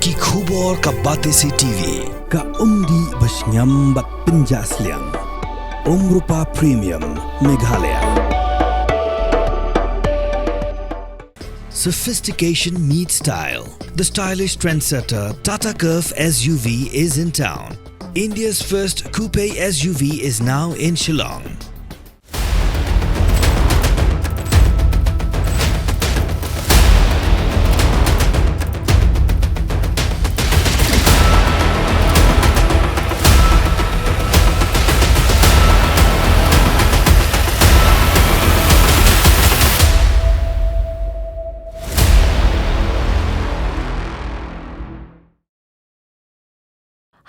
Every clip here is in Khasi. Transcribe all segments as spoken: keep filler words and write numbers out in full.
Ki khubor ka Batesi T V, ka umdih ba shngiam bad pynjah sliang. Umrupa Premium, Meghalaya. Sophistication meets style. The stylish trendsetter Tata Curvv S U V is in town. India's first coupe S U V is now in Shillong.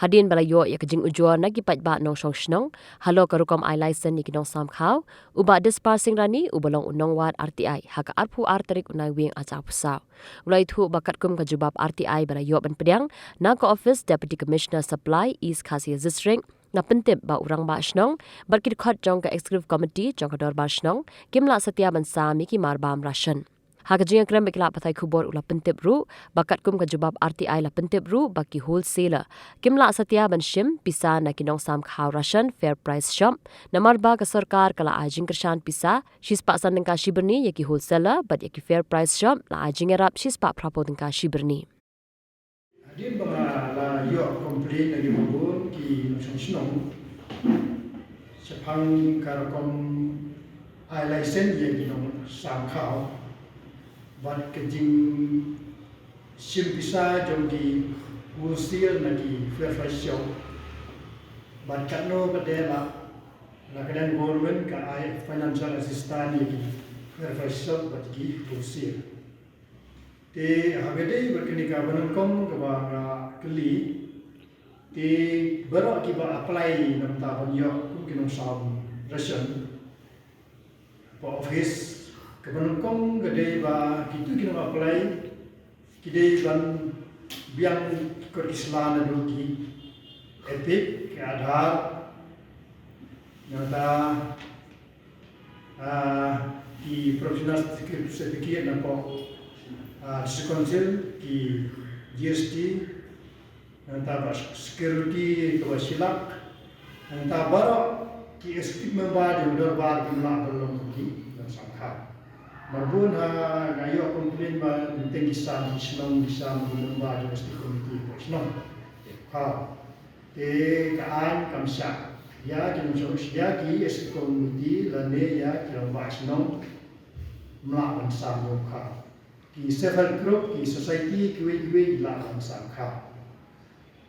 Hadien ba la ïoh ïa ka jingujor na ki paidbah nongshong shnong halor ka rukom ai laisen ïa ki nongsam khaw, u Bah Dispar Singh Rani, uba long u nongwad R T I ha ka arphew ar tarik u Naiwieng arhajar arphew saw, u la ïathuh ba katkum ka jubab R T I ba la ïoh ban pdiang na ka ophis Deputy Commissioner Supply, East Khasi Hills District, la pyntip ba u rangbah shnong bad ki dkhot jong ka Executive Committee jong ka Dorbar Shnong kim lah satia ban sam ïa ki marbam ration. Ha ka jingïakren bad ki lad pathai khubor, u la pyntip ruh ba katkum ka jubab R T I la pyntip ruh ba ki wholesaler kim lah satia ban shim pisa na ki nongsam khaw ration Fair Price Shop, namar ba ka sorkar ka la ai jingkyrshan pisa shispah san tyngka shi byrni ïa ki wholesaler bad ïa ki Fair Price Shop la ai jingïarap shispah phraphew tyngka shi byrni. Hadien ba nga la ïoh complain na ki bun ki nongshong shnong shaphang ka rukom ai laisen ïa ki nongsam khaw bad ka jingshim pisa jong ki wholesaler na ki Fair Price Shop, bad katno ka dei ba la ka liang government ka ai financial assistance ïa ki Fair Price Shop bad ki wholesaler. Te haba ïadei bad kane ka banyngkong kaba nga kylli, te baroh kiba apply na bynta ban ïoh kum ki nongsam ration hapoh office, ka banyngkong ka dei ba kito ki nong apply ki dei ban biang ki kot ki sla naduh ki EPIC, ki Aadhaar, nangta ah, ki professional certificate napoh, ah, District Council, ki G S T, nangta ba security kaba shilak, nangta baroh ki executive member jong u dorbar kim lah ban long kum ki nongsam khaw. Namar bun ha nga ïoh complain ba teng ki sam ki shnong, ki sam ki member jong executive committee ka shnong. Khaw. Te ka aiñ kam shah ïa ki nongshong, ïa ki executive committee lane ïa ki rangbah shnong ym lah ban sam ïa u khaw. Ki self help group, ki society kiwei kiwei ki lah ban sam khaw.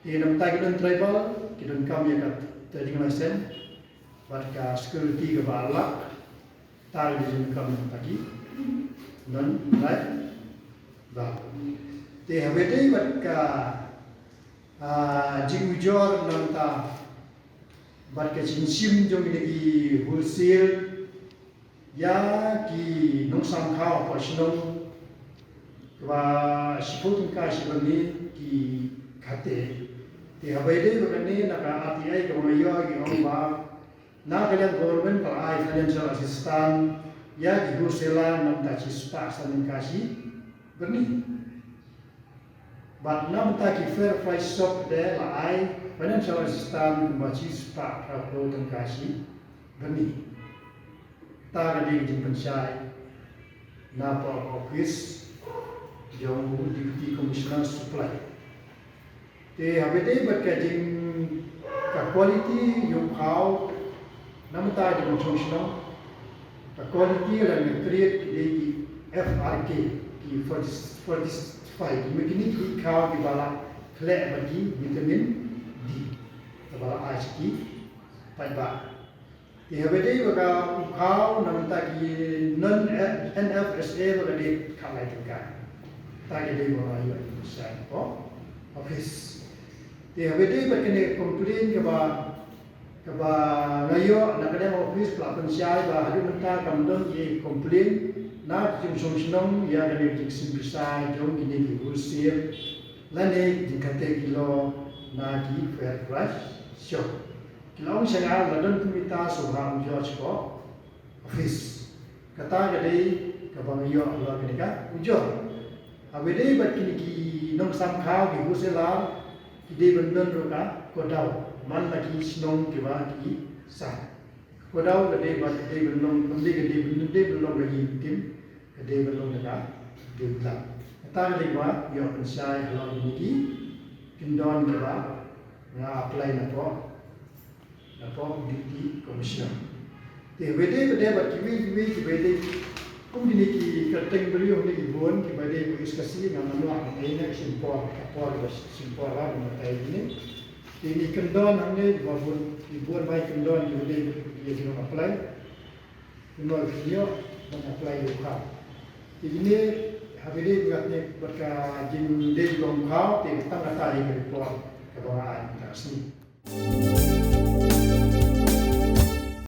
Te namar ki don tribal, ki donkam ïa ka trading license bad ka security kaba lak. Te ka jingdonkam namar ki don tribal. Te haba ïadei bad ka ah, jingujor nangta bad ka jingshim jong kine ki wholesale ïa ki nongsam khaw hapoh shnong kaba shiphew tyngka shi byrni ki khate. Te haba ïadei bad kane na ka R T I kaba nga ïoh ki ong ba na ka liang government ka la ai financial assistance ïa ki wholesaler namar ka shispah san tyngka shi byrni. Bad namar ki Fair Price Shop te la ai financial assistance kumba shispah phraphew tyngka shi byrni. Te ka dei ka jingpynshai napoh office jong u Deputy Commissioner Supply. Te haba ïadei bad ka jing ka quality jong u khaw namar ka jingshong shnong. Ka quality la nga create ki dei ki F R K, ki forty, forty-five, ki ma kine ki dei khaw kiba la khleh bad ki vitamin D. Kaba la ai sha ki paidbah. Te haba ïadei bad ka u khaw namar ki non N F S A ba ka dei khatlai tyngka. Te ka dei ba nga ïoh jingpynshai napoh office. Te haba ïadei bad kane ka complain kaba Kaba nga ïoh na ka liang office ka la pynshai ba haduh mynta kam don ei ei complain na ki jingshong shnong ïa kane ka jingshim pisa jong kine ki wholesale lane jingkhatei kilo na ki Fair Price Shop. Ki la ong sha nga la don kumta shuwa ujor sha ka office. Kata ka dei kaba nga ïoh halor kane ka ujor. Haba dei bad kine ki nongsam khaw, ki wholesaler, ki dei ban don ruh ka kodaw man la ki shnong kiba ki sah. Kodaw ka dei bad ka dei ban long, kam dei ka dei ban dei ban long ka ïing tim, ka dei ban long ka dei ban. Kata ka dei ba ïoh pynshai halor kine ki kyndon kiba nga apply na pdeng na pdeng Deputy Commissioner. Te haba dei bad kiwei kiwei kiba dei kum kine ki kyrteng briew ne ki bun kiba dei ba iskasi nga mano ha kine ki shim por ka por ba shim por ba ba tai kine. Te kine kyndon hangne ba bun ki bun bai kyndon kiba dei ki nong apply. Kumno ki ïoh ban apply ïa u khaw. Te kine haba dei ba ngat ne bad ka jingdei jong u khaw te tang kata ïa ka report kaba nga ai mynta ka sngi.